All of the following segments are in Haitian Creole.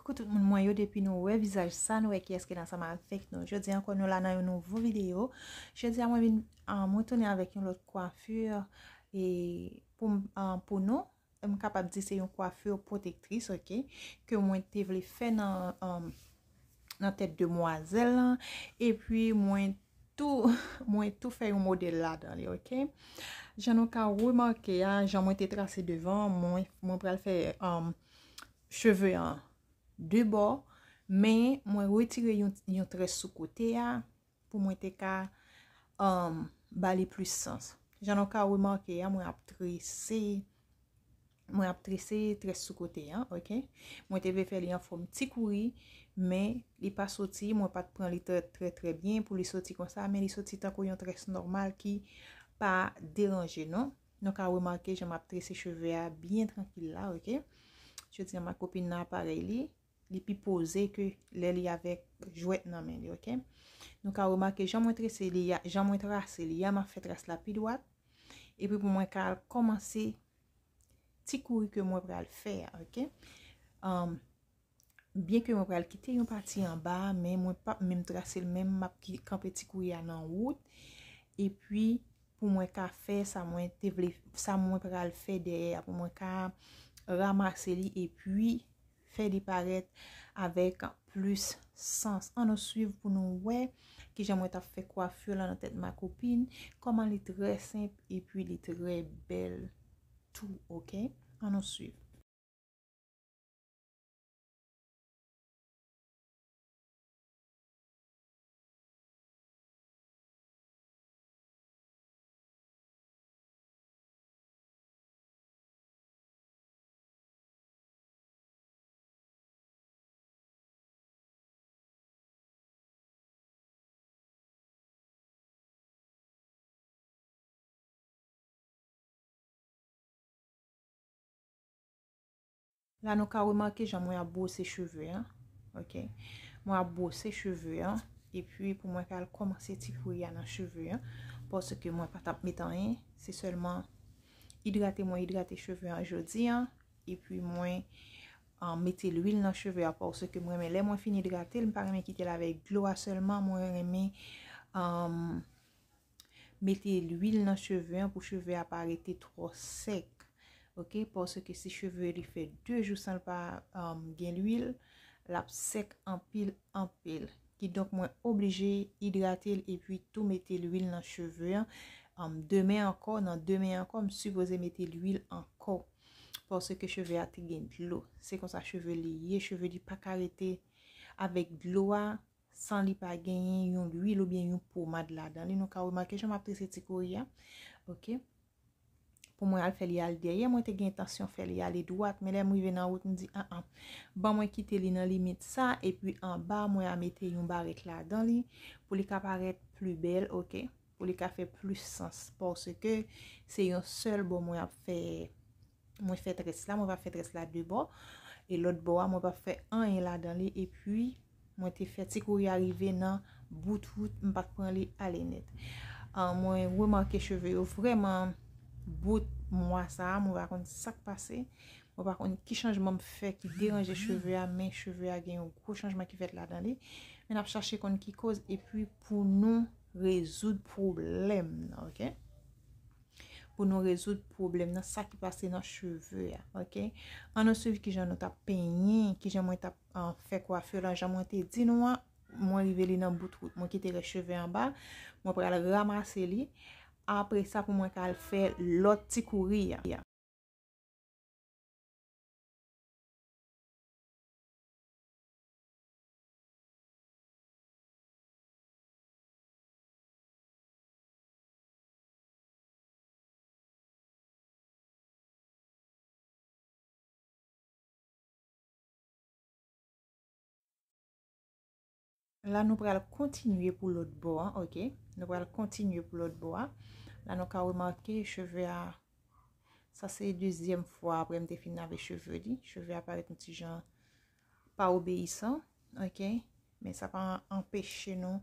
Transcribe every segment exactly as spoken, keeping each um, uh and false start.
Koukou tout moun mwen yo, depi nou wè vizaj sa, nou wè kiyès ki la ansanm avèk nou. Jodi ankò nou la nan yon nouvo videyo. Jodi a mwen vin, ah, mwen tounen avèk yon lòt kwafi, e pou m, ah, pou nou, m kapab di se yon kwafi pwotektris, oke, ke mwen te vle fè nan, ah, nan tèt demwazèl lan. Epi mwen tou, mwen tou fè yon modèl ladan li, oke. Jan nou ka remake a, jan mwen te trase devan, mwen, mwen pral fè, um, cheve an de bò, men mwen retire yon, yon très sou kote a pou mwen te ka, um, ba li plis sans. Jan nou ka remake a, mwen ap trese, mwen ap trese très sou kote an, oke? Mwen te vle fè li an fòm ti kouri, men li pa soti, mwen pa t pran li trè, trè, trè byen pou li soti konsa, men li soti tankou yon très nòmal ki pa deranje nou. Nou ka remake jan m ap trese cheve a byen trankil la, oke? Jodi a, makopin nan aparèy li, li pi poze ke lè li avèk jwèt nan men li, oke? Nou ka remake jan mwen trese li a, jan mwen trase li a, m ap fè très la pi dwat. Epi pou mwen ka al kòmanse ti kouri ke mwen pral fè a, oke? Um, byen ke mwen pral kite yon pati anba a, men mwen p ap menm trase l menm, m ap ki-, kanpe ti kouri a nan wout. Epi pou mwen ka fè sa mwen te vle, sa mwen pral fè dèyè a, pou mwen ka ranmase li epi fè li parèt avèk plis sans. Ann nou swiv pou nou wè kijan mwen t ap fè kwafi la nan tèt makopin, kòman li trè senp epi li trè bèl tou, oke? Ann nou swiv. La nou ka remake jan mwen ap bwose cheve an. Oke. Mwen ap bwose cheve an. Epi pou mwen ka al kòmanse ti kouri a nan cheve an. Paske mwen pa t ap met anyen. Se sèlman idrate mwen idrate cheve an jodi an. Epi mwen, ah, mete lwil nan cheve a. Paske mwen renmen lè mwen fin idrate l, m pa renmen kite l avèk dlo a sèlman. Mwen renmen, um, mete lwil nan cheve an pou cheve a pa rete twò sèk. Oke, paske si cheve li fè de jou san l pa, um, gen lwil, l ap sèk anpil, anpil. Kidonk, mwen oblije idrate l epi tou mete lwil nan cheve an. Um, demen ankò, nan demen ankò, m sipoze mete lwil ankò. Paske cheve a te gen dlo. Se konsa cheve li ye, cheve li pa ka rete avèk dlo a san li pa genyen yon lwil oubyen yon pomad ladan li. Nou ka remake jan m ap trese ti kouri a. Oke. Pou mwen al fè li al dèyè, mwen te gen entansyon fè li ale dwat, men lè m rive nan wout, m di, an an, ban mwen kite li nan limit sa, epi anba, mwen a mete yon barèt ladan li, pou li ka parèt pli bèl, oke? Pou li ka fè plis sans, paske se yon sèl bò mwen ap fè, mwen fè très la, mwen pa fè très la de bò, e lòt bò a, mwen pa fè anyen ladan li, epi mwen te fè ti kouri a rive nan bout wout, m pa t pran li ale nèt. Ah, mwen remake cheve yo vrèman bout mwa sa a, mwen pa konn sa k pase. Mwen pa konn ki chanjman m fè ki deranje cheve a, men cheve a gen yon gwo chanjman ki fèt ladan li. Men n ap chache konn ki koz, epi pou nou rezoud pwoblèm nan, oke? Pou nou rezoud pwoblèm nan, sa ki pase nan cheve a, oke? Ann nou swiv kijan nou t ap penyen, kijan mwen t ap, ah, fè kwafi lan, jan mwen te di nou an, mwen rive li nan bout wout. Mwen kite rès cheve anba, mwen pral ranmase li. Apre sa, pou mwen ka al fè lòt ti kouri a. La, nou pral kontinye pou lòt bò a, oke? Nou pral kontinye pou lòt bò a. La, nou ka remake cheve a, sa se dezyèm fwa apre m te fin lave cheve li. Cheve a parèt yon ti jan pa obeyisan, oke? Men sa pa anpeche nou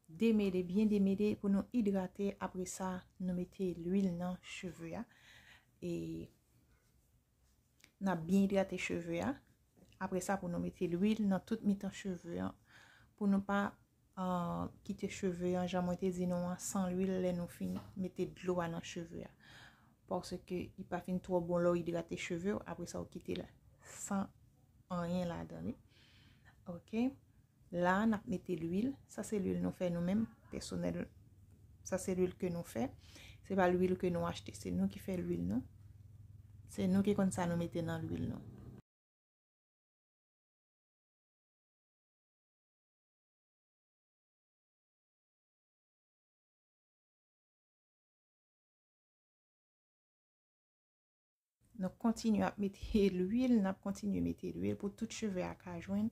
demele, byen demele pou nou idrate. Apre sa, nou mete lwil nan cheve a. E n ap byen idrate cheve a. Apre sa, pou nou mete lwil nan tout mitan cheve an. Pou nou pa, ah, kite cheve an, jan mwen te di nou an, san lwil lè nou fin mete dlo a nan cheve a. Paske li pa fin twò bon lè w idrate cheve w, apre sa w kite l san anyen ladan li. Ok. La, n ap mete lwil. Sa se lwil nou fè nou menm, pèsonèl. Sa se lwil ke nou fè. Se pa lwil ke nou achte, se nou ki fè lwil nou. Se nou ki konn sa nou mete nan lwil nou. Nou kontinye ap mete lwil, n ap kontinye mete lwil pou tout cheve a ka jwenn,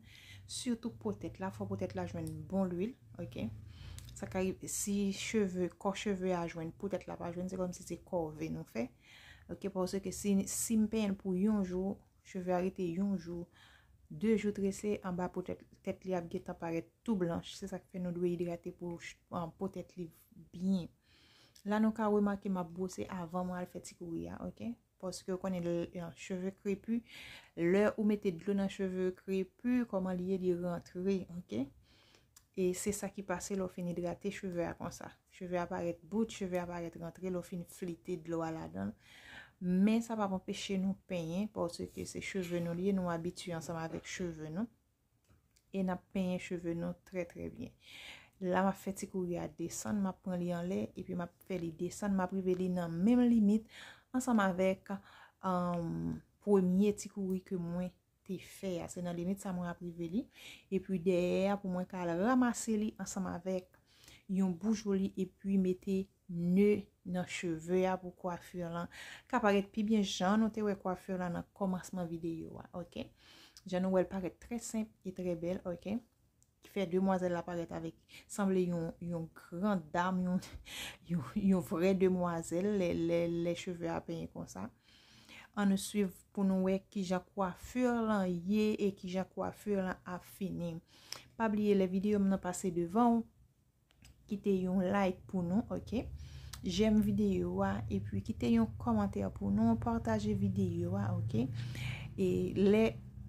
sitou po tèt la, fò po tèt la jwenn bon lwil, ok? Sa ka rive, si cheve, kò cheve a jwenn, po tèt la pa jwenn, se kòmsi se kòve nou fè, ok? Paske si, si m penyen l pou yon jou, cheve a rete yon jou, de jou trese, anba po tèt, tèt li ap gentan parèt tou blanch. Se sa k fè nou dwe idrate pou ch-, an, po tèt li byen. La, nou ka remake m ap bwose avan mwen al fè ti kouri a, ok? Paske w konnen, lè, cheve krepi, lè ou mete dlo nan cheve krepi, kòman li ye, li rantre, ok? E se sa ki pase lè w fin idrate cheve a konsa. Cheve a parèt bout, cheve a parèt rantre, lè w fin flite dlo a ladan l. Men sa p ap anpeche nou penyen, paske se cheve nou li ye, nou abitye ansanm avèk cheve nou. E n ap penyen cheve nou trè, trè byen. La, m ap fè ti kouri a desann, m ap pran li anlè, epi m ap fè li desann, m ap rive li nan menm limit ansanm avèk, um, premye ti kouri ke mwen te fè a. Se nan limit sa mwen ap rive li. Epi dèyè a, pou mwen ka al ranmase li ansanm avèk yon boujoli epi mete ne nan cheve a pou kwafi lan ka parèt pi byen jan nou te wè kwafi lan nan kòmansman videyo a, ok? Jan nou wè l parèt trè senp e trè bèl, ok? Ki fè demwazèl la parèt avèk, sanble yon, yon gran dam, yon, yon, yon vrè demwazèl lè, lè, lè cheve a penyen konsa. Ann nou swiv pou nou wè kijan kwafi lan ye e kijan kwafi lan ap fini. Pa bliye lè videyo m nan pase devan w, kite yon like pou nou, ok? Jèm videyo a, epi kite yon kòmantè pou nou, pataje videyo a, ok? E lè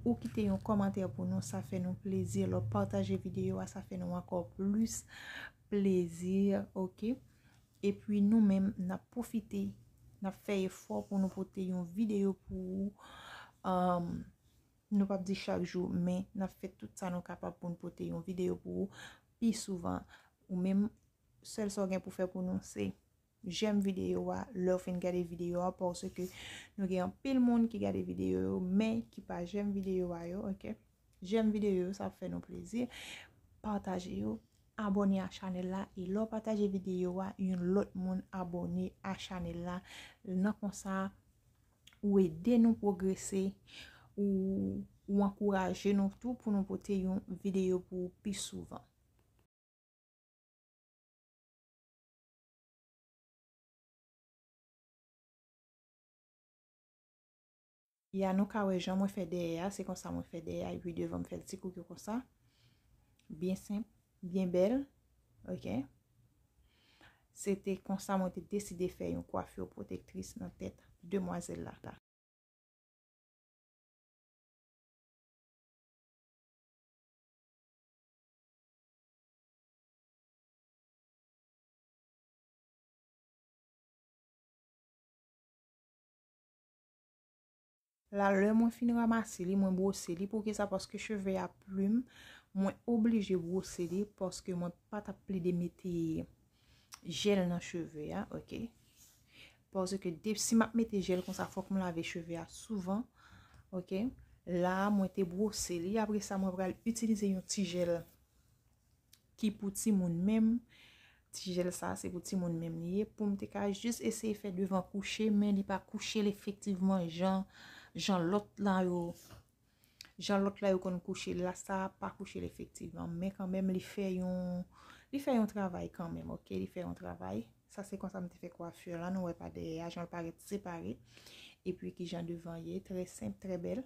ou kite yon kòmantè pou nou, sa fè nou plezi. Lè w pataje videyo a, sa fè nou ankò plis plezi, ok? Epi nou menm, n ap pwofite, n ap fè efò pou nou pote yon videyo pou ou. Um, nou p ap di chak jou, men n ap fè tout sa nou kapab pou n pote yon videyo pou ou pi souvan. Ou menm, sèl sa w gen pou fè pou nou, se jèm videyo a, lè w fin gade videyo a, paske nou gen anpil moun ki gade videyo yo, men ki pa jèm videyo a yo, ok? Jèm videyo yo, sa ap fè nou plezi. Pataje yo, abòne a chanèl la, e lè w pataje videyo a, yon lòt moun abòne a chanèl la. Nan konsa, ou ede nou pwogrese, ou, ou ankouraje nou tou pou nou pote yon videyo pou ou pi souvan. Ya, nou ka wè jan mwen fè dèyè a, se konsa mwen fè dèyè a, epi devan m fè l ti kouri konsa. Byen senp, byen bèl, ok? Se te konsa mwen te deside fè yon kwafi pwotektris nan tèt demwazèl la. La, lè mwen fin ranmase li, mwen bwose li. Poukisa? Paske cheve a plim, mwen oblije bwose li, paske mwen pa t ap plede mete jèl nan cheve a, ok? Paske de, si m ap mete jèl konsa, fòk m lave cheve a souvan, ok? La, mwen te bwose li, apre sa, mwen pral itilize yon ti jèl ki pou timoun menm. Ti jèl sa, se pou timoun menm li ye. Pou m te ka jis eseye fè devan kouche, men li pa kouche l efektivman jan, jan lòt la yo, jan lòt la yo konn kouche l la, sa pa kouche l efektivman. Men kanmenm, li fè yon, li fè yon travay kanmenm, ok? Li fè yon travay. Sa se konsa m te fè kwafi lan, nou wè pa dèyè a, jan l parèt separe. Epi kijan devan ye, trè senp, trè bèl.